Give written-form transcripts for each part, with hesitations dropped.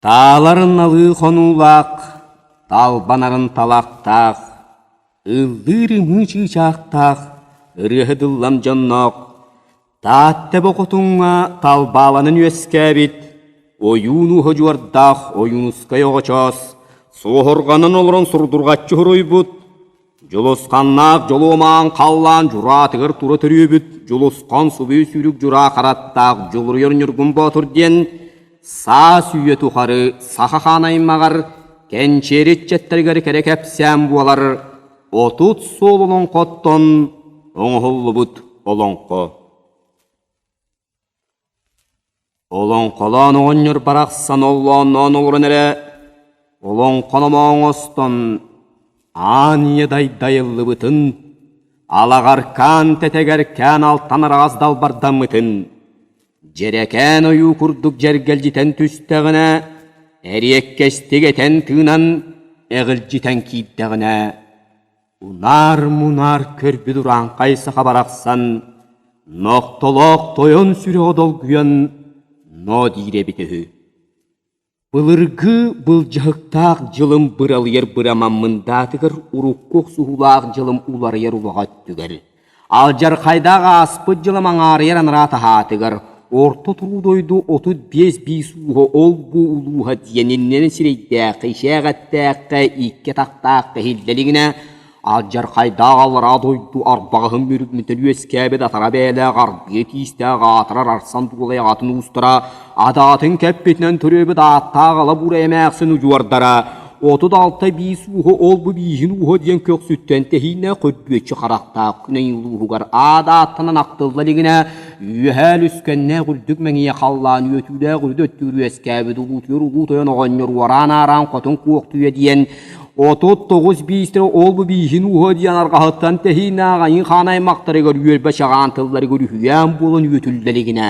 Тааларын налыы хонуулаах, талбанарын талахтаах, ыллыыр ымыы чыычаахтаах, ырыаһыт ыллам дьонноох, Таатта Бохотуҥҥа талбааланан үөскээбит, ойуун ууһа дьуордаах Ойуунускай оҕочоос, суоһурҕанан олорон сурдурҕаччы суруйбут, Дьулусханнаах дьолуомаан халлаан дьураатыгар тура төрүөбүт Дьулусхан субуй сүүрүк дьураа хараттаах Дьулуруйар Ньургун Боотур диэн саас үйэ тухары саха хаан аймаҕар кэнчиэри ыччаттарыгар кэрэ кэпсээн буолар 30 суол олоҥхоттон оҥоһуллубут олоҥхо. Олоҥхолоон оҕонньор барахсан оллоонноон олорон эрэ, олоҥхономоо оҥостон, аан ийэ дайдайыллыбытын, алаҕаркаан тэтэгэркээн алтан араҕас далбардаммытын, дьэрэкээн ойуу курдук дьэргэлдьитэн түстэҕинэ, эриэккэстик этэн-тыынан эҕилдьитэн киирдэҕинэ, Унаар-мунаар көрбүт урааҥхай саха барахсан нохтолоох тойон сүрэҕэ долгуйан ноо диир эбит үһү. Былыргы былдьаһыктаах дьылым быралыйар бырамаммындаатыгар урукку охсуһуулаах дьылым уларыйар улаҕа өттүгэр, алдьархайдаах ааспыт дьылым аҥаарыйар анараа таһаатыгар Орто туруу дойду 35 биис ууһа ол-бу улууһа диэн иннинэн сирэйдээххэ, ишээх эттээххэ, икки атахтаахха иһиллэ илигинэ, алдьархайдаах аллараа дойду арбаҕаһын мүрүгмүтэн үөскээбит атара бэйэлээх арбыа тиистээх аатырар арсан дуолай аҕатын уустара, адаатын кэппитинэн төрөөбүт ааттаах ала буурай эмээхсин удьуордара 36 биис ууһа ол-бу бииһин ууһа диэн көхсүттэн тэһииннээх көрбүөччү харахтаах күнэйин улууһугар аада ааттанан ахтылла илигинэ үөһээ үлүскэннээх үрдүк мэҥиэ халлаан үөтүүлээх үрдү өттүгэр үөскээбит улуутуйар улуу тойон оҕонньор уораан-аараан хотун куохтуйа диэн 39 биистэрэ ол-бу бииһин ууһа диэн арҕаһыттан тэһииннээх айыы хаан аймахтарыгар үөрбэ чаҕаан тылларыгар үһүйээн буолан үөтүллэ илигинэ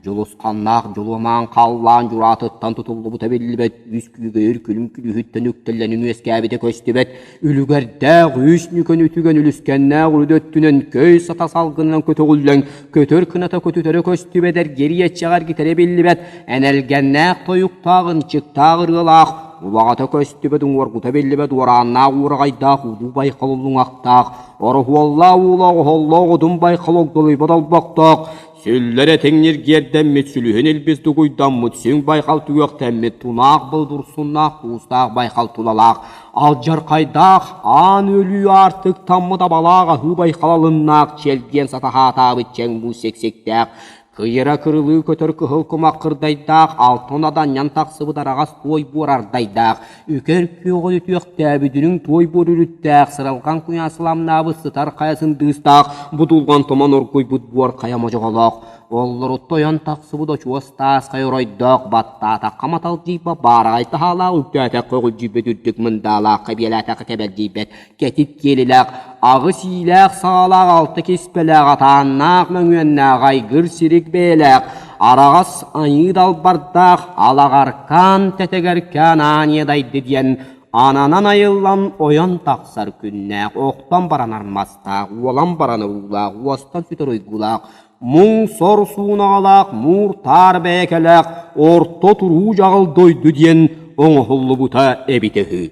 Дьулусханнаах дьулумаан халлаан дьураатыттан тутуллубута биллибэт үс күүгэйэр күлүм күлүүһүттэн үктэллэнин үөскээбитэ көстүбэт үлүгэрдээх үс нүкэн үтүгэн үлүскэннээх үрүт өттүнэн көй сата салгынынан көтөҕүллэн көтөр кыната көтүтэрэ көстүбэт эргириэччэҕэ эргитэрэ биллибэт энэлгэннээх тойуктаах ынчыктаах ырыалаах улаҕата көстүбэт уҥуоргута биллибэт уорааннаах уураҕайдаах улуу байхал уллуҥахтаах ороһуоллаах уулаах оһоллоох одун байхал огдолуйбат олбохтоох Сүллэр этиҥ ньиргиэрдэммит, сүлүһүн илбис дугуйдаммыт, сүҥ байхал түгэхтэммит, тунаах былдурсуннаах, туустаах байхал тулалаах, алдьархайдаах, аан өлүү аартыктаммыт абалаах аһыы байхал алыннаах, чэлгиэн сатаһаатаабыт чэҥ муус сиксиктээх, кыйыра кырылыы көтөр кыһыл кумах кырдайдаах, алтан аданньан тахсыбыт араҕас туой буор ардайдаах, Үкэр күөҕү үтүөхтээбит үрүҥ туой буор үрүттээх, сыралҕан куйаас сыламнаабыт сытар хайа сындыыстаах, будулҕан туман оргуйбут буор хайа модьоҕолоох, оллурутта ойон тахсыбыт очуос таас хайа оройдоох, баттаатахха маталдьыйбат баараҕай таһаалаах, үктээтэххэ өҕүлдьүйбэт үрдүк мындаалаах, кэбиэлээтэххэ кэбэлдьийбэт кэтит киэлилээх, аҕыс иилээх саҕалаах, алта киспэлээх, атааннаах мөҥүөннээх, айгыр сирик бэйэлээх, араҕас айыы далбардаах, алаҕаркаан тэтэгэркээн ааньа дайды диэн ананан айыллан ойон тахсар күннээх, охтон баран армастаах, уолан баран уруулаах, уостан сүтэр уйгулаах, муҥ-сор суунаҕалаах, муур-таар бэйэкэлээх, орто туруу дьаҕыл дойду диэн оҥоһуллубута эбитэ үһү.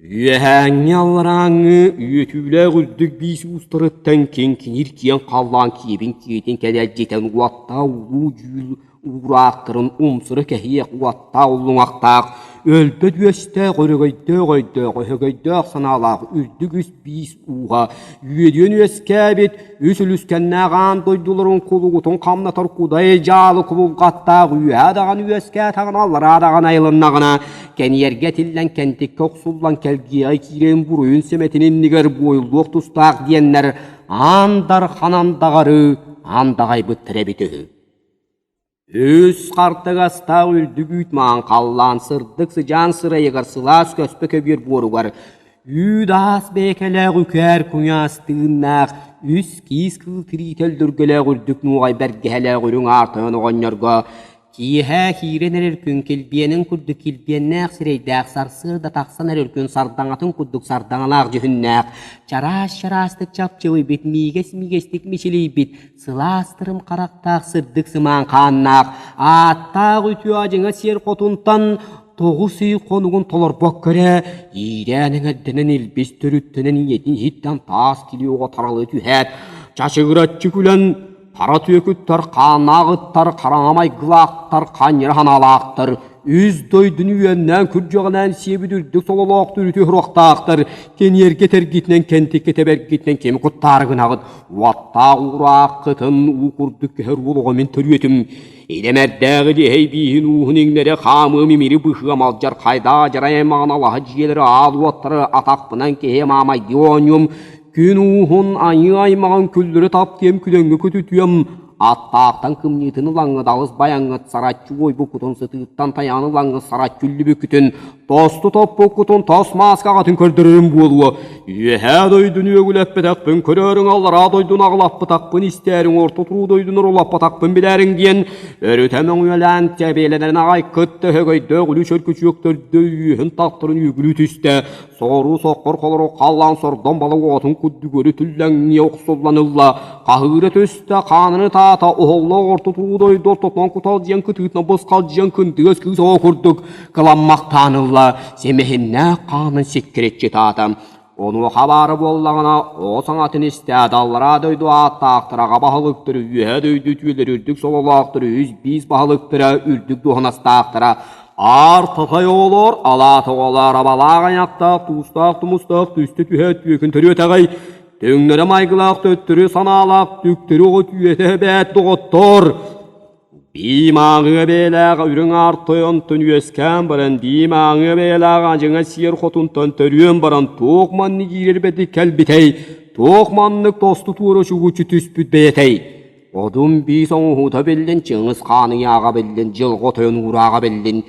Үөһээҥҥи-алларааҥҥы үөтүүлээх үрдүк биис уустарыттан киҥкиниир киэҥ халлаан киэбин киэтин кэлэлдьитэн уоттаах улуу дьүүл уураахтарын умсура кэһиэх уоттаах уллуҥахтаах өлбөт үөстээх өрөгөйдөөх өйдөөх өһөгөйдөөх санаалаах үрдүк үс биис ууһа үөдүйэн үөскээбит үс үлүскэннээх аан дойдуларын кулугутун хамнатар кудай дьаалы кубулҕаттаах үөһээ даҕаны үөскээтэҕинэ аллараа даҕаны айылыннаҕына кэниэргэ этиллэн кэнтиккэ охсуллан кэлгиэҕэ киирэн буруйун сэмэтин иннигэр буойуллуох тустаах диэннэр аан дархан андаҕары андаҕайбыттар эбит үһү. Үс хартыгастаах үрдүк үүт маҥан халлаан сырдык сыдьаан сырайыгар сылаас көспө көбүөр буоругар үүд-аас бэйэкэлээх үкээр куйаас тыыннаах үс киис кыыл тириитэ өллүргэлээх үрдүк нуоҕай бэргэһэлээх үрүҥ аар тойон оҕонньорго. Киэһэ киирэн эрэр күн килбиэнин курдук килбиэннээх сирэйдээх, сарсыарда тахсан эрэр күн сардаҥатын курдук сардаҥалаах дьүһүннээх, чараас-чараастык чапчылыйбыт, миигэс-миигэстик мичилийбит, сылаас тырым харахтаах сырдык сымаан хааннаах, ааттаах үтүө адьыҥа сиэр хотунтан 9 ый хонугун толорбокко эрэ, иирээн эҥэрдэнэн илбис төрүттэнэн ийэтин иһиттэн таас килиэ оҕо таралыы түһээт, чачыгыраччы күлэн Хара түөкүттэр, хааннаах ыттар, хараҥа майгылаахтар, ханньара санаалаахтар, үс дойдуну үөннээн күрдьэҕинээн сиэбит үрдүк сололоох түрүтү суруктаахтар, кэниэргэ тэргитинэн кэнтиккэ тэбэргитинэн кими куттаары гынаҕыт, уоттаах уурааххытын уу курдук көһөр уол оҕо мин төрүөтүм, идэмэрдээҕи дьиһэй бииһин ууһун иҥнэри хаамыам имири быһыам алдьархайдаах дьарай аймаҕын алаһа дьиэлэри аал уоттары атахпынан киһи маамайдыы оонньуом, Күн ууһун айыы аймаҕын күллэри таптыам күдэҥҥэ көтүтүөм, аттаахтан кымньыытын ылаҥҥыт алыс байаҥҥыт сараччы уойбуккутун сытыыттан тайаан ылаҥҥыт сараччы үллүбүккүтүн тосту топпуккутун тос мааскаҕытын көрдөрөрүм буолуо. Үөһээ дойдуну үөгүлэппэтэхпин көрөөрүҥ, аллараа дойдуну аҕылаппатахпын истээриҥ, орто туруу дойдуну орулаппатахпын билээриҥ диэн өрүтэ мөҥүөлээн тэбиэлэнэрин аҕай кытта өһөгөйдөөх үлү чөркүчүөктөрдө үөһүн тахтарын үөгүлүү түстэ. Соҕуруу соххор холоро халлаан сордон балык оҕотун курдук өрө түллэҥнии охсуллан ылла, хаһыыра түстэ, хаанын ытаата, оһоллоох орто туруу дойду ортотунан куталдьыйан кытыытынан бысхалдьыйан кындыгас кыыс оҕо курдук кыламмахтаан ылла, сэмэһиннээх хаанын сиккириччи ытаата. Онуоха баара буоллаҕына, оҕо саҥатын истээт, аллараа дойду ааттаахтара, аҕа баһылыктара, үөһээ дойду үтүөлэрэ, үрдүк сололоохторо, үс биис баһылыктара, үрдүк дуоһунастаахтара Аар татай оҕолор, алаат оҕолор, абалаах айахтаах, туустаах тумустаах түстэ түһээт түөкүн төрүөтэҕэй, түҥнэри майгылаах төттөрү санаалаах түктэри оҕо түөтэ эбээт доҕоттор! Бии мааҥыа бэйэлээх үрүҥ аар тойонтон үөскээн баран, бии мааҥыа бэйэлээх адьыҥа сиэр хотунтан төрүөн баран туох маннык иирэрбэтик кэлбитэй, туох маннык тосту туора чугуччу түспүт бэйэтэй? Одун биис оҥоһуута биллин, Чыҥыс Хаан ыйааҕа биллин, Дьылҕа Тойон уурааҕа биллин.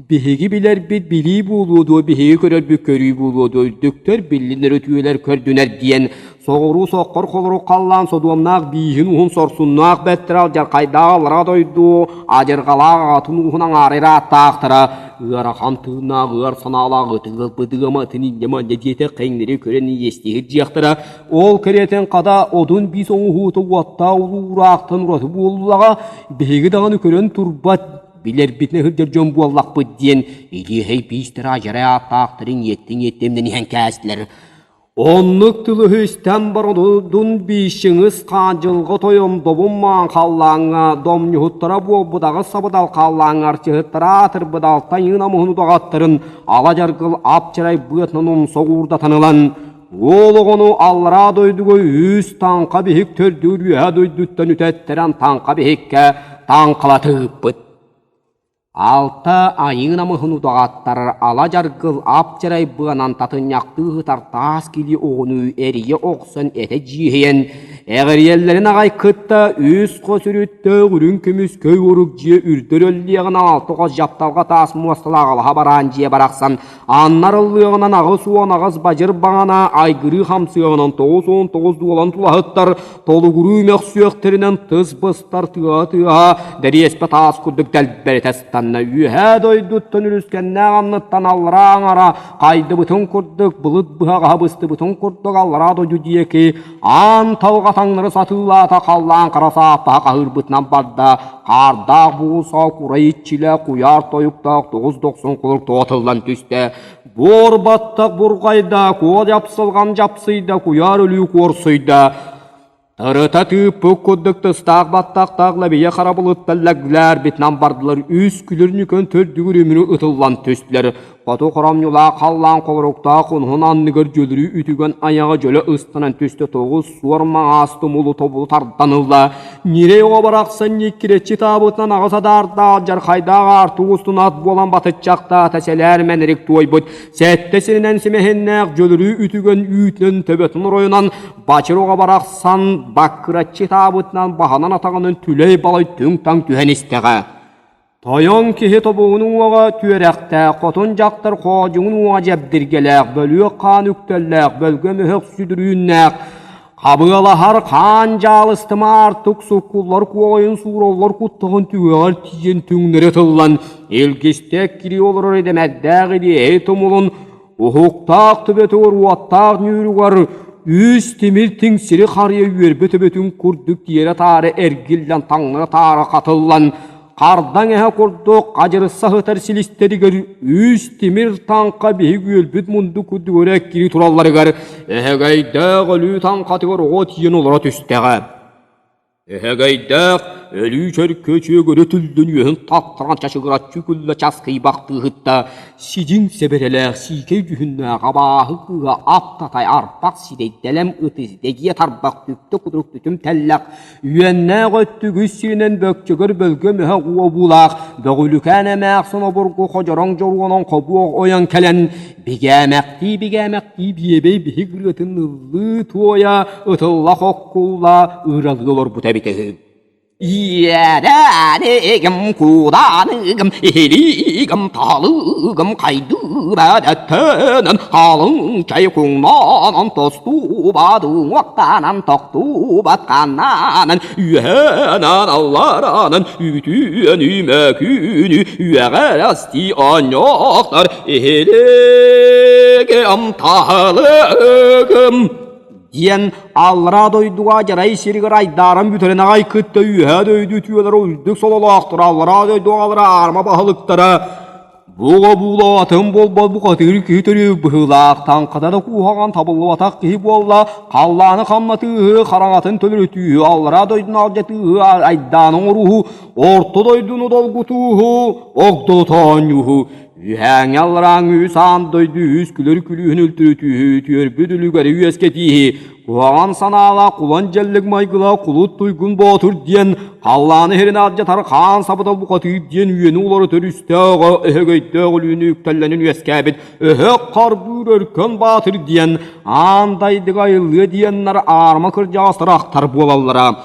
Биһиги билэрбит билии буолуо дуо, биһиги көрөрбүт көрүү буолуо дуо, үрдүктэр биллиннэр үтүөлэр көрдүнэр диэн соҕуруу соххор холорук халлаан содуомнаах бииһин уһун сорсуннаах бэттэрэ алдьархайдаах аллара дойду адьырҕалаах аҕатын ууһун аҥаара ырааттаахтара ыарахан тыыннаах ыар санаалаах ытыгылбыт ыама ытын инньэ манньа диэтэ кэҥнэри көрөн иэстиһир дьиэхтэрэ Ол кэриэтин хата одун биис оҥоһуута уоттаах улуураахтан ураты буоллаҕа, биһиги даҕаны көрөн турбат, билэрбитинэн сылдьар дьон буоллахпыт диэн илиэһэй биистэрэ адьарай ааттаахтарын иэттиҥ-иэттэмнэн иһэн кээстилэр. Оннук тылыһы истэн баран одун биис Чыҥыс Хаан дьылҕа тойон добун маан халлааҥҥа домньуһуттара буолбут аҕыс сабыдал халлааҥҥа арчыһыттара аатырбыт алта айыы намыһын удаҕаттарын ала дьаргыл ап-чарай быатынан умса уурдатан ылан Уол оҕону аллараа дойдуга үс таҥха биһик төрдүгэр үөһэ дойдуттан үтэттэрэн таҥха биһиккэ таҥхалата ыыппыт. Алта айыы намыһын удаҕаттар ала дьаргыл ап-чарай быанан татынньахтыы сытар таас кили оҕону эрийэ охсон этэ дьиэһийэн, эҕирийэллэрин аҕай кытта үс хос үрүттээх үрүҥ көмүс көй урук дьиэ үрдэр өллүөҕүнэн алта хос дьапталҕа таас муосталаах алаһа бараан дьиэ барахсан Аннар ыллыаҕынан 88 бадьыр баҕана айгырыы хамсыаҕынан 99 дуолан тулаһыттар толугуруу мөхсүөхтэринэн тыс быстар тыаһа-тыаһа дэриэспэ таас курдук дэлбэритэ ыстанна. Үөһээ дойдуттан үлүскэннээх анныттан аллараа аҥара хайдыбытын курдук былыт быһаҕаһа быстыбытын курдук аллараа дойду диэки аан талҕа таҥнары сатыылаата халлаан хара сааппаһа хаһыырбытынан барда Хаардаах бууса курай иччилэ куйаар тойуктаах тоҕус дохсун кулук тоҕо түстэ. Буор баттах бурҕайда, куо дьапсылҕан дьапсыйда, куйаар өлүү куорсуйда. Тырыта тыыппыт курдук тыстаах баттахтаах лэбийэ хара былыттан лэглээрбитинэн бардылар, үс күлүр нүкөн төрдүгүр үмүрү ытыллан түстүлэр. Хоту хоромньулаах халлаан холоруктаах хонуһун анныгар дьөлүрүү үтүгэн айаҕа дьөлө ыстанан түстэ тоҕус суор маҥаас тумулу тобулу тардан ылла. Ньирэй оҕо барахсан ньиккирэччи таабытынан аҕыс адаардаах дьархайдаах аартык устун ат буолан батыччахтаата сэлээр мэнэрик туойбут. Сэттэ сиринэн симэһиннээх дьөлүрүү үтүгэн үүтүнэн төбөтүн оройунан бачыр оҕо барахсан баккыраччы таабытынан баһынан атаҕынан түлэй-балай түҥ-таҥ түһэн истэҕэ. Тойон киһи тобугун уҥуоҕа түөрэхтээх, хотун дьахтар хоодьуҥун уҥуоҕа дьэбдиргэлээх, бөлүөх хаан үктэллээх, бөлгөм өһөх сүдүрүүннээх. Хабыалаһар хаан дьаалыстымаартык суккуллар куоҕайын суураллар куттаҕын түгэҕэр тиийэн түҥнэри ытыллан, илгистэ эккирии олорор идэмэрдээх илиэһэй тумулун уһуктаах төбөтүгэр уоттаах ньүүрүгэр үс тимир тиҥсири харыйа үөрбэ төбөтүн курдук тиэрэ-таары эргиллэн таҥнары-таары хатыллан Хардаҥ эһэ курдук хадьырысса сытар силистэригэр үс тимир таҥха биһик үөлбүт мунду курдук өрө эккирии туралларыгар эһэгэйдээх өлүү таҥхатыгар оҕо тиийэн олоро түстэҕэ. Эһэгэйдээх өлүү чөркө чүөгөрө түллүн үөһүн таттаран чачыгыраччы күллэ часкыйбахтыы сытта сидьиҥ сэбэрэлээх сиикэй дьүһүннээх абааһы кыыһа аттатай арпах ситэй дэлэм ытыс дэгиэ тарбах түптэ кутурук түтүм тэллэх Үөннээх өттүгүс сиринэн бөкчөгөр бөлгөм өһө уобуулаах Бөҕүлүкээн эмээхсин обургу ходьороҥ дьоруонан хобуох ойон кэлэн бигээмэхтии-бигээмэхтии биэбэй биһик ырыатын ыллыы-туойа ытылла хоккулла ыыралыы олорбута эбитэ үһү. Иэдээниигим, кууданыгым, иһилиигим, таалыгым, хайдыыбадэттэнэн, халыҥ чэй куҥнаанан тостубат уҥуохтанан тохтубат ханнаанан үөһэнэн алларанан үтүөнү мөкүнү үөҕэрэстии оонньоохтор иһилигим таһылыгым диэн аллараа дойдуга дьарай сиригэр айдааран бүтэрин аҕай кытта үөһээ дойду үтүөлэрэ үрдүк сололоохторо аллараа дойду аҕалара аарма баһылыктара Буга буула атын буолбат букатыыр киһи төрүүр быһыылаах, таҥхата да куһаҕан табыллыбатах киһи буолла, халлааны хамнатыыһы, хараҥатын төлөрүтүүһү, аллараа дойдуну алдьатыыһы, айдааны оҥорууһу, орто дойдуну долгутууһу, огдолото оонньууһу, үһээҥҥи алларааҥҥы үс аан дойду үс күлэр күлүүһүн үлтүрүтүүһү, үтүөрбүт үлүгэри үөскэтииһи, Куһаҕан санаалаах кулан дьэллик майгылаах кулут туйгун боотур диэн халлааны иһирин алдьатар хаан сабыдал бухатыыр диэн үөнү уларытар үстээх өһөгөйдөөх өлүүнү үктэллэнин үөскээбит өһөх харбыыр өркөн баатыр диэн аан дайдыга айыллыа диэннэр аарма кырдьаҕастар ахтар буолаллара.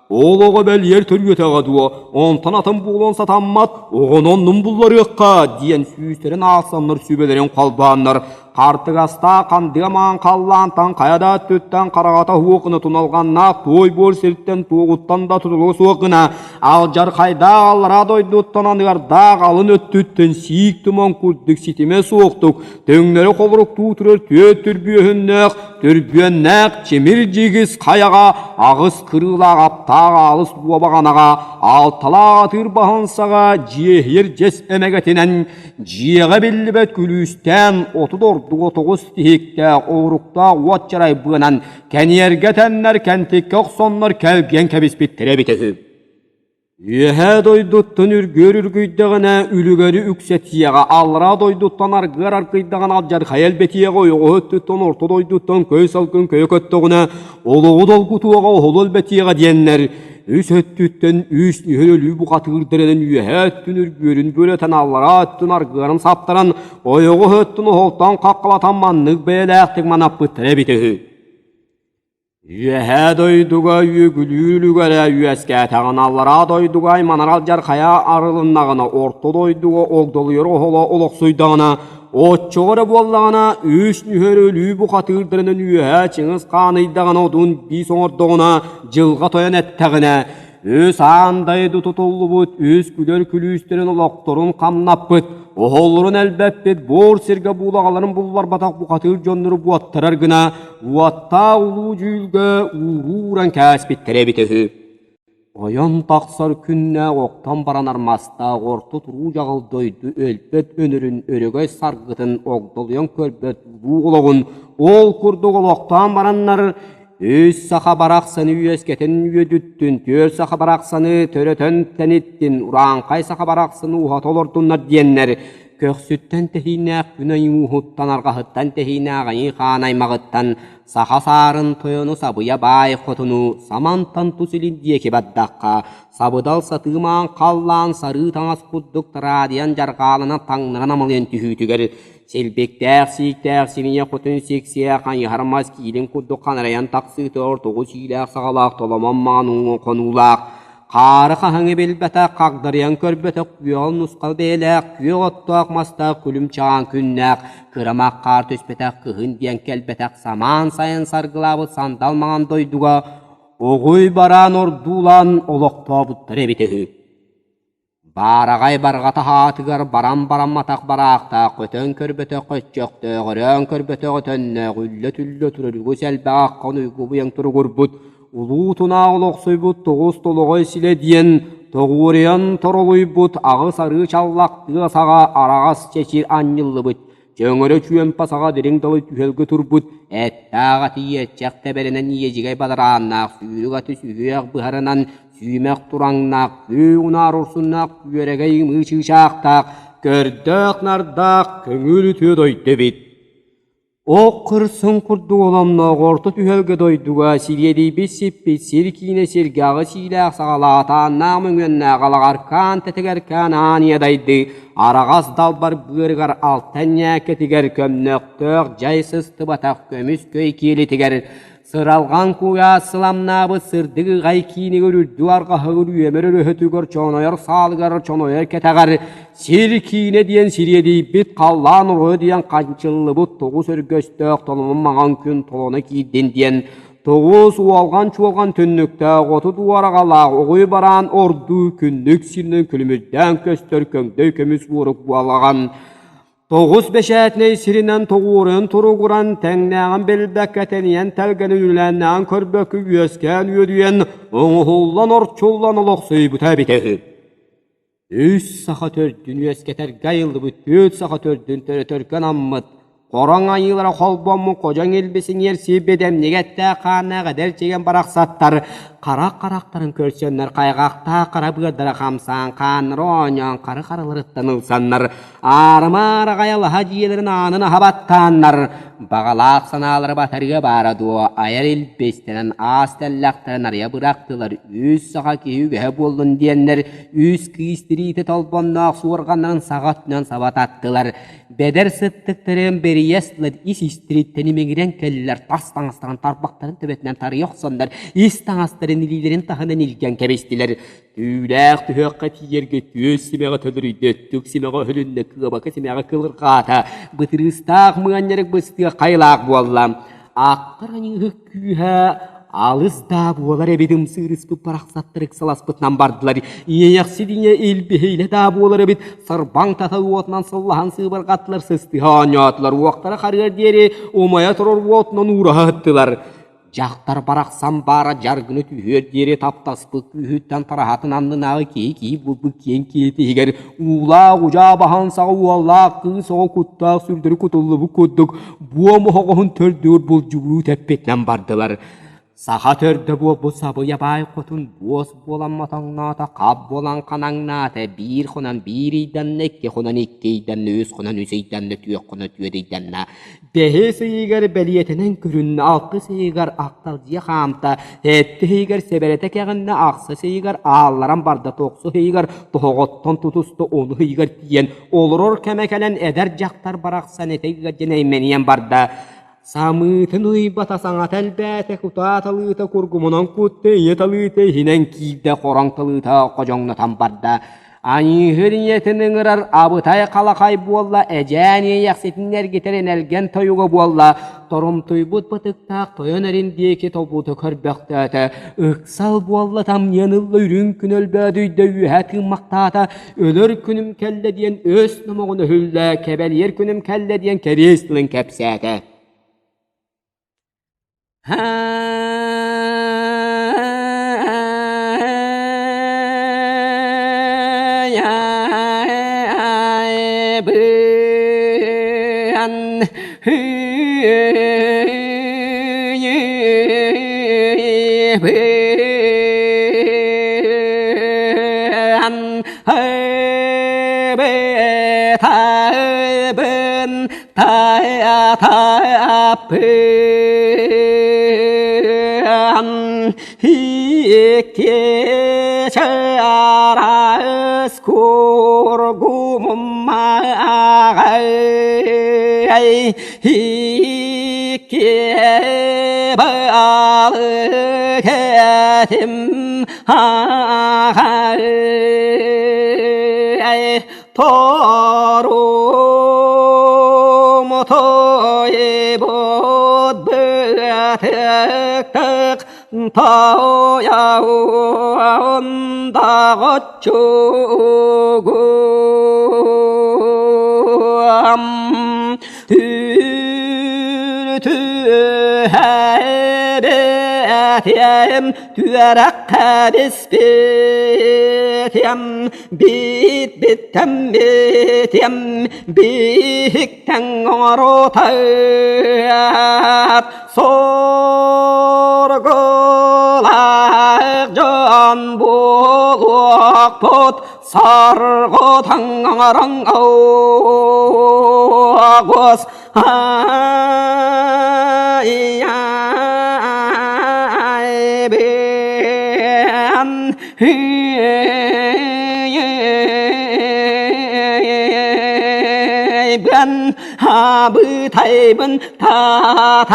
Ол оҕо бэлиэр төрүөтэҕэ дуо, онтон атын буолуон сатаммат, оҕону оннун булларыахха диэн сүүстэрин аахсаннар сүбэлэрин холбооннор, хартыгастаах хандыа маан халлаантан хайа да өттүттэн хараҕата уох гына туналҕаннаах туой буор сиртэн туоҕуттан да тутулуга суох гына алдьархайдаах аллараа дойдуттан аныардаах алын өттүттэн сиик туман курдук ситимэ суохтук төҥнөрү холоруктуу турар түөрт түрбүөһүннээх Түрбүөннээх тимир дьигис хайаҕа аҕыс кырыылаах аптаах аалыс уобаҕанаҕа алталаах атыыр баһын саҕа дьиэһийэр дьэс эмэгэтинэн дьиэҕэ биллибэт күлүүстээн отут ордук отоҕус тиһиктээх ооруктаах уот чарай быанан кэниэргэ тэннэр кэнтиккэ охсоннор кэлгиэн кэбиспиттэрэ эбитэ үһү. Үөһээ дойдуттан үргүөр үргүйдэҕинэ үлүгэри үксэтиэҕэ, аллараа дойдуттан аргыар аргыйдаҕына алдьархайы элбэтиэҕэ, ойоҕоһу өттүттэн орто дойдуттан көй салгын көйө көттөҕүнэ олоҕу долгутуоҕа, оһолу элбэтиэҕэ диэннэр үс өттүттэн үс нүһүн өлүү бухатыырдарынан үөһээ өттүн үргүөрүн бүөлэтэн, аллараа өттүн аргыарын саптаран, ойоҕос өттүн оһолтон хаххалатан маннык бэйэлээхтик манаппыттара эбитэ үһү. Үөһээ дойдуга үөгүлүүр үлүгэрэ үөскээтэҕинэ, аллараа дойдуга айманар алдьархайа арылыннаҕына, орто дойдуга огдолуйар оһоло олохсуйдаҕына, оччоҕо эрэ буоллаҕына, үс нүһэр өлүү бухатыырдарынан үөһээ Чыҥыс Хаан ыйдаҕына одун биис оҥордоҕуна, дьылҕа тойон эттэҕинэ, Үс аан дойду тутуллубут үс күлэр күлүүстэрин олохторун хамнаппыт, оһоллорун элбэппит, буор сиргэ буулаҕаларын булларбатах бухатыыр дьоннору буоттарар гына уоттаах улуу дьүүлгэ ууруу ууран кээспиттэрэ эбитэ үһү. Ойон тахсар күннээх охтон баран армастаах орто туруу дьаҕыл дойду өлбөт өнөрүн өрөгөй саргытын огдолуйан көрбөт улуу олоҕун ол курдук олохтоон бараннар Үс саха барахсаны үөскэтэн үөдүттүн, түөрт саха барахсаны төрөтөн тэниттин, урааҥхай саха барахсаны уһата олордуннар диэннэр, көхсүттэн тэһииннээх күн айыы ууһуттан, арҕаһыттан тэһииннээх айыы хаан аймаҕыттан саха саарын тойону сабыйа баай хотуну самантан тус илин диэки бардахха, сабыдал сатыы маан халлаан сарыы таҥас курдук тараадыйан дьарҕаалана таҥнаран амалыйан түһүүтүгэр Силбиктээх сииктээх симиэ хотун сиксиэ хайыһар мас киилин курдук ханарайан тахсыыта ортоку сиилээх саҕалаах толомон маҥан хонуулаах. хаары хаһыҥы билбэтэх, хагдарыйан көрбөтөх күөҕэл нусхал бэйэлээх, күөх оттоох мастаах күлүм чаҕаан күннээх, кырамах хаар түспэтэх кыһын диэн кэлбэтэх самаан сайын саргылаабыт сандал маҥан дойдуга оҕуй бараан ордуулаан олохтообуттар эбитэ үһү. Баараҕай барҕата аатыгар баран барамматах бараахтаах, көтөн көрбөтөх көччөхтөөх, өрөөн көрбөтөх өтөннөөх, үллэ-түллэ турар үгүс элбэх аххан уйгу-быйаҥ туругурбут, улуу тунаах олохсуйбут тоҕус толоҕой силэ диэн тоҕуоруйан торолуйбут аҕыс арыы чаллах тыа саҕа араҕас чэчир анньыллыбыт Чөҥөрө чүөмпэ саҕа дириҥ далай түһэлгэ турбут эттээх аты иэччэх тэбэринэн иэдьигэй бадарааннаах сүүрүк аты сүһүөх быһарынан сүүмэх тураҥнаах күөх унаар урсуннаах күөрэгэй ымыы чыычаахтаах көрдөөх-нардаах көҥүл үтүө дойду эбит. Ох кырсын курдук оломноох орто түһэлгэ дойдуга сириэдийбит сиппит сир киинэ сиргэ аҕыс иилээх саҕалаатааннаах мөҥүөннээх алаҕаркаан тэтигэркээн аан иэдайды Араҕас далбар быарыгар алтан ньээкэтигэр көмнөхтөөх дьай сыстыбатах көмүс көй киэлитигэр сыралҕан куйаас сыламнаабыт сырдык ыҕай киинигэр үрдүк арҕаһыгар үөмэр өрөһөтүгэр чонойор саалыгар чонойор кэтэҕэр сир киинэ диэн сириэдийбит халлаан оройо диэн ханчыллыбыт тоҕус өргөстөөх толомон маҥан күн толоно киирдин диэн Тоҕус уолҕан-чуолҕан түннүктээх, 30 уораҕалаах оҕуй бараан ордуу күннүк сиринэн күлүмүрдээн көстөр көҥдөй көмүс уорук буолаҕан. Тоҕус бэчээтинэй сиринэн тоҕуоруйан туругуран, тэҥнээҕин билбэккэ тэнийэн тэлгэнин үлээннээҕин көрбөккө үөскээн үөдүйэн, оҥоһуллан орчуллан олохсуйбута эбитэ үһү. Үс саха төрдүн үөскэтэргэ айыллыбыт түөрт саха төрдүн төрөтөргө анаммыт хороҥ айыылара холбоммут ходьоҥ илбисиниэр сиэбэдэмнигэ эттээх хааннаах эдэр чэгэн барахсаттар харах харахтарын көрсөннөр хайҕахтаах хара быардара хамсаан хааннара оонньоон хары харыларыттан ылсаннар аарыма аараҕай алаһа дьиэлэрин аанын аһа баттааннар баҕалаах санаалара батарыа баара дуо айар илбистэнэн аас тэллэхтэрин арыйа бырахтылар үс саха киһи үгэһэ буоллун диэннэр Үс кыыс тириитэ толбонноох суорҕаннарын саҕа өттүнэн саба таттылар. Бэдэр сыттыктарын бэрийэ астылар, ис истэриттэн имэҥирэн кэллилэр, тас таҥастарын тарбахтарын төбөтүнэн тарыйа охсоннор, ис таҥастарын илиилэрин таһынан илгэн кэбистилэр. Түүлээх түһүөххэ тиийэргэ түөс симэҕэ төлөрүйдэ, өттүк симэҕэ өһүлүннэ, кыабака симэҕэ кылырҕаата, бытырыыстаах мыанньарык быстыах хайылаах буолла. Аахтар аньыыһык күүһэ алыс даа буолар эбит ымсыырыспыт барахсаттар ыксаласпытынан бардылар. Иэйэхсит ийэ илбиһийлэ даа буолар эбит сарбаҥ тата уотунан сыллаһан сыыбырҕаттылар сыстыһа оонньоотулар уохтара харыар диэри умайа турар уотунан уураһа ыттылар. Дьахтар барахсан баара дьаргыны түһүөр диэри таптаспыт күүһүттэн тараһатын аннынааҕы киһи-киһи буолбут киэҥ киһитигэр уулаах удьаа баһан саҕа уоллаах кыыс оҕо куттаах сүрдэри кутуллубут курдук буом оһоҕоһун төрдүгэр булдьугуруу тэппитинэн бардылар. Саха төрдө буолбут сабыйа баай хотун буос буолан мотоҥноото, хап буолан ханаҥнаата, биир хонон биир ыйданна, икки хонон икки ыйданна, үс хонон үс ыйданна, түөрт хонон түөрт ыйданна. Бэһис ыйыгар бэлиэтэнэн көрүннэ, алтыс ыйыгар ахталдьыйа хаамта, сэттис ыйыгар сэбэрэтэ кэҕиннэ, ахсыс ыйыгар аалларан барда, тохсус ыйыгар тоһоҕоттон тутуста, онус ыйыгар тиийэн олорор кэмэ кэлэн эдэр дьахтар барахсан этэ ыалдьан эймэнийэн барда. Самыытын уйбата саҥата элбээтэ, кутаа талыыта кургумунан кутта, ийэ талыыта иһинэн киирдэ, хороҥ талыыта ходьоҥнотон барда. Айыыһыр ийэтин ыҥырар абытай халахай буолла, эдьээн иэйэхситин эргитэр энэлгэн тойуга буолла, торумтуйбут бытыктаах тойон эрин диэки тобута көрбөхтөөтө, ыксал буолла тамньыан ылла үрүҥ күн өлбөөдүйдэ үөһэ тыыммахтаата, өлөр күнүм кэллэ диэн өс номоҕун өһүллэ, кэбэлийэр күнүм кэллэ диэн кэриэс тылын кэпсээтэ. Икки балык этим аҕай Торум тойбут быатыктык тойон даҕоччугум Түр-түһэбэтиэм түөрэххэ биспитиэм Биит-биттэммитиэм биһиктэн оҥорутаат Соргулаах дьон буолуохпут соргутаҥ оҥороҥ оҕус Ай-ай бэн Бэн абытайбын татаппын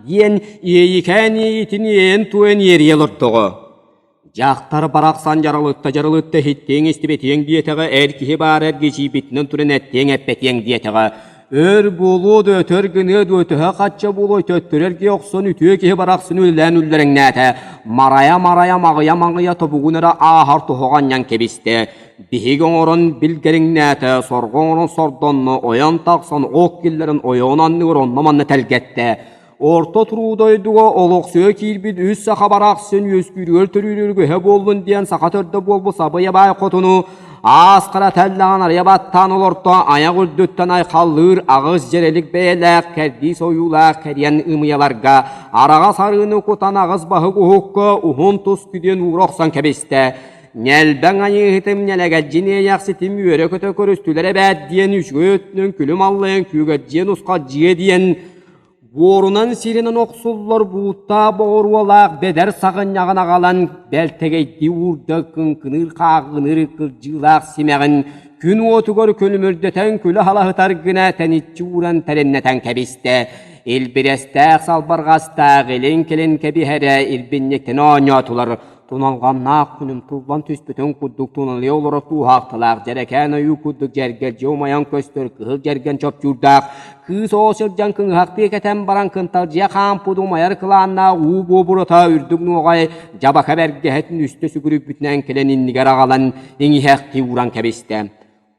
диэн иэйикээн иэйитин иэйэн туойан иэрийэ олордоҕо. Дьахтар барахсан дьаралытта-дьаралытта иһиттиэҥ истибэтиэҥ диэтэҕэ, эр киһи баара эргичийбитинэн туран эттиэҥ эппэтиэҥ диэтэҕэ. Өр буолуо да өтөр гыныа дуо төһө-хачча буолуой төттөрү эргийэ охсон үтүө киһи барахсан үлэлээн үллэрэҥнээтэ. Марайа-марайа маҕыйа-маҕыйа тобугун эрэ ааһар тоһоҕо анньан кэбистэ. Биһиги оҥорон билгэриҥнээтэ, сорго оҥорон сордонно, ойон тахсан ок киллэрэн ойоҕун анныгар онно-манна тэлгэттэ. Орто туруу дойдуга олохсуйа киирбит үс саха барахсан үөскүүрүгэр төрүүрүгэр өһө буоллун диэн саха төрдө буолбут Сабыйа баай хотуну аас хара тэллэҕин арыйа баттаан олорто айах үрдүттэн айхаллыыр аҕыс дьэрэлик бэйэлээх кэрдиис ойуулаах кэриэн ымыйаларга араҕас арыыны кутан аҕыс баһык уһукка уһун туску диэн уура охсон кэбистэ. Ньэлбэҥ айыыһытым ньэлэгэлдьин иэйэхситим үөрэ-көтө көрүстүлэр эбээт диэн үчүгэй өттүнэн күлүм аллайан күүгэдьиэн усхалдьыйа диэн Буорунан сиринэн охсуллар бууттаах боҕуруолаах бэдэр саҕынньаҕын аҕалан бэлтэгэйдии уурда кыҥкыныыр хааҕыныыр кылдьыылаах симэҕин күн уотугар көлүмүрдэтэн күлэ халаһытар гына тэниччи ууран тэлимнэтэн кэбистэ. Илбирэстээх салбарҕастаах илин-кэлин кэбиһэрэ ирбинньиктэн оонньоотулар. Туналҕаннаах күнүм туллан түспүтүн курдук туналыйа олорор тууһаахталаах дьэрэкээн ойуу курдук дьэргэлдьи умайан көстөр кыһыл дьэргэн чопчуурдаах кыыс оҕо сылдьан кыҥыһахтыы кэтэн баран кынталдьыйа хаампыт умайар кылааннаах уу буобурата үрдүк нуоҕай дьабака бэргэһэтин үстэ сүгүрүйбүтүнэн кэлэн иннигэр аҕалан иҥиһэхтии ууран кэбистэ.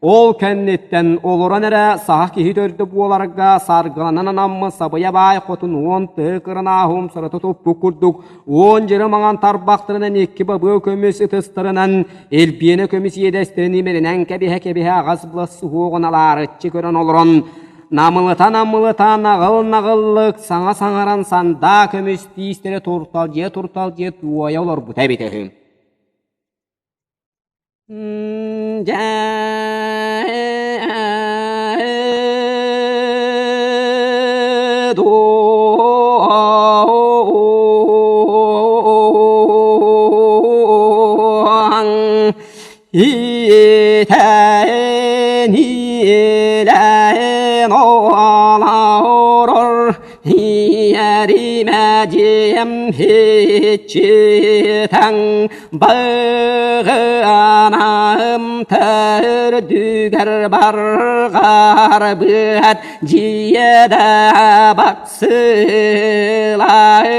Ол кэнниттэн олорон эрэ саха киһи төрдө буоларга саргыланан анаммыт сабыйа баай хотун уон тыһы кырынааһым сырата туппут курдук уон дьыры маҥан тарбахтарынан икки бабыа көмүс ытыстарынан илбиэнэ көмүс иэдэстэрин имэринэн кэбиһэ-кэбиһэ аҕас былас суһуоҕун алаарыччы көрөн олорон намылыта-намылыта наҕыл-наҕыллык саҥа саҥаран сандаа көмүс тиистэрэ турталдьыйа-турталдьыйа туойа олорбута эбитэ үһү. Итэниилээн олорор иэримэ дьиэм иччитэн Быгыанам төрдүгэр барҕарбыт дьиэдэ бахсылай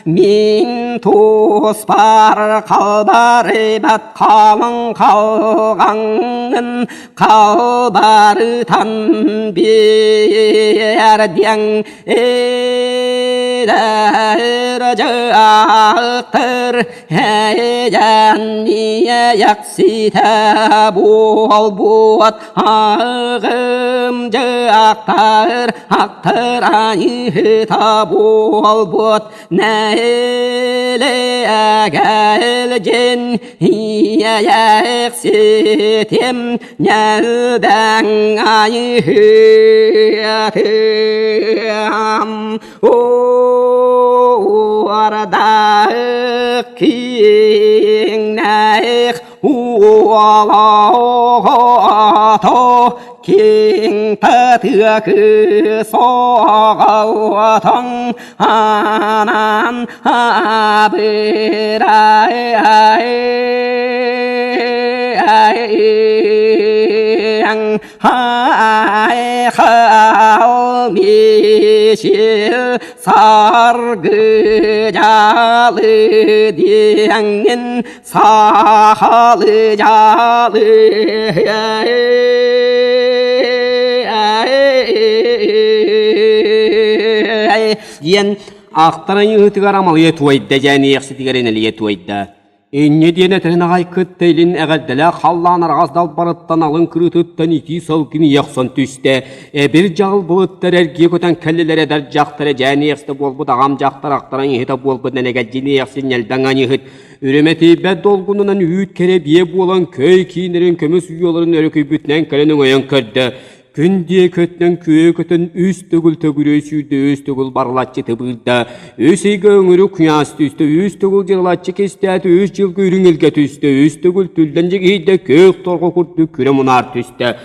Мин туспар халбарыбат халыҥ халҕаҥын халбарытан биэрдиэҥ Эдэр дьахтар эйэниэйэхситэ буолбут аҕым дьахтар ахтар айыыта буолбут нэһилиэк. Элэгэлдьин иэйэхситим ньэлбэҥ айыһыатым Уордаах киҥнээх уолаҕото киҥ татыакы соҕотоҥ анаан абырай Айхал мичил саргы дьалы диэҥҥин сахалы дьалы диэн ахтар айыытыгар амалыйа туойда дьээн иэхситигэр энэлийэ туойда. Инньэ диэн этэрин аҕай кытта илин эҕэрдэлээх халлаан араҕас далбарыттан алын кырыытыттан итии салгын ийэ охсон түстэ. Эбир дьаҕыл былыттар эргийэ көтөн кэллилэр эдэр дьахтар эдьээн иэхситэ буолбут аҕам дьахтар ахтаран иһитэ буолбут нэлэгэдьин иэхсин ньэлбэҥ аньыһыт үрүмэ тиийбэт долгунунан үүт кэрэ биэ буолан көй кииннэрин көмүс уйаларын өрүкүйбүтүнэн кэлэн өҥөйөн көрдө. Күн диэки өттүнэн күө көтөн үс төгүл төгүрүй сүүрдэ, үс төгүл барылаччы тыбыырда, үс ыйга өҥүрүк куйаас түстэ, үс төгүл дьырылаччы кистээтэ, үс дьылга үрүҥ илгэ түстэ, үс төгүл түллэн дьигиһийдэ, күөх торҕо курдук күрэ мунаар түстэ.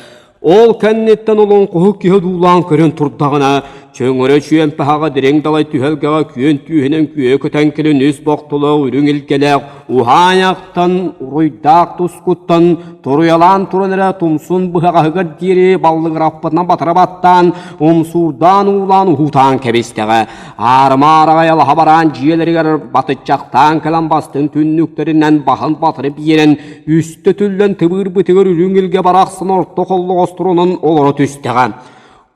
Ол кэнниттэн олоҥхоһут киһи одуулаан көрөн турдаҕына, чөҥөрө чүөмпэһэҕэ дириҥ далай түһэлгэҕэ күөн түөһүнэн күө көтөн кэлин үс бохтолоох үрүҥ илгэлээх уһаайахтан уруйдаах тускуттан Туруйалаан туран эрэ тумсун быһаҕаһыгар диэри баллыгыраппытынан батара баттаан, умсуурдаан уулаан уһуутаан кэбистэҕэ. Аарыма-аараҕай алаһа бараан дьиэлэригэр батыччахтаан кэлэн бастыҥ түннүктэринэн баһын батары биэрэн, үстэ түллэн тыбыырбытыгар үрүҥ илгэ барахсан орто холлоҕосторунан олоро түстэҕэ.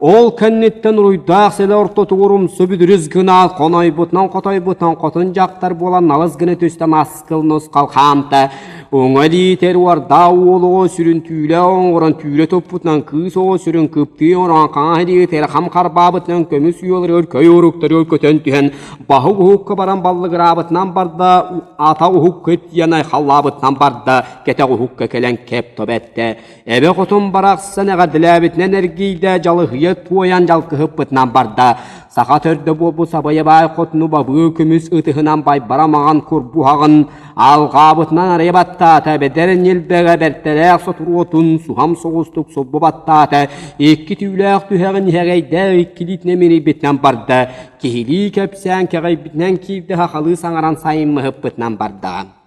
Ол кэнниттэн уруйдаах сэлэ ортотугар умса бүдүрүс гына хонойбутунан-хотойбутунан хотун дьахтар буолан налыс гына түстэ наскыл нусхал хаамта. Уҥа илиитэр уордаа уол оҕо сүрүн түүлэ оҥорон түүрэ туппутунан кыыс оҕо сүрүн кыптыы оҥорон хаҥас илиитигэр хам харбаабытынан көмүс уйаларыгар көй уруктарыгар көтөн түһэн баһык уһукка баран баллыгыраабытынан барда ата уһукка тиийэн айхаллаабытынан барда кэтэх уһукка кэлэн кэп тобэттэ Эбэ хотун барахсан эҕэрдэлээбитинэн эргийдэ, дьалыһыйа туойан дьалкыһыппытынан барда. Саха төрдө буолбут сабайа баай хотуну бабыы көмүс ытыһынан байбара маҥан курбуһаҕын алҕаабытынан арыйа баттаата, бэдэр ньилбэгэ бэртэлээх сотуруотун суһам соҕустук сулбу баттаата, икки түүлээх түһэҕин иһэгэйдээх иккилиитинэн минийбитинэн барда, киһилии кэпсээн кэҕийбитинэн киирдэ, сахалыы саҥаран сайыммыһыппытынан барда.